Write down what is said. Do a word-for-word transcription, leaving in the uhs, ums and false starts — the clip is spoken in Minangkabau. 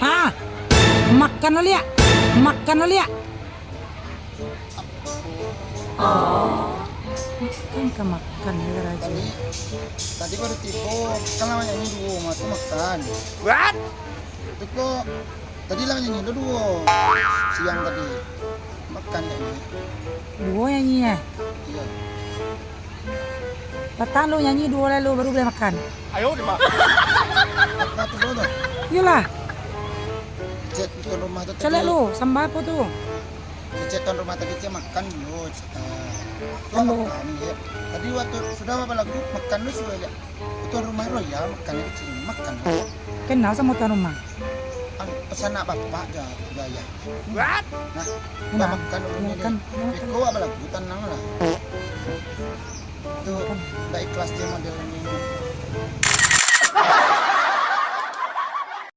Ha? Makan lo liak. Makan lo liak. Makan ka makan, ya, Rajo. Tadi, tadi baru tibo, kan lah nyanyi duo, mah tu makan. What? Tu kok, tadi lah nyanyi duo, siang tadi. Makan nyanyi. Duo nyanyi, eh? Iyo. Patang lo nyanyi duo lalu, baru buliah makan. Ayo, di ma-, Apa tu, bro, tu? Iyolah. Cek tuan rumah tu tadi. Caliak lo, samba apo tu? Cek tuan rumah tadi, cek makan dulu, cek. Tuan makan, ya. Tadi waktu sudah balagu, makan dulu sudah, ya. Tuan rumah royal, makan di sini, makan. Kenal samo tuan rumah? An-, pesan nak bapak, ja-, ja, ya. What? Nah, makan dulu ni. Makan, makan. Beko balagu, tanang lah. Tu, ndak ikhlas dia model ni.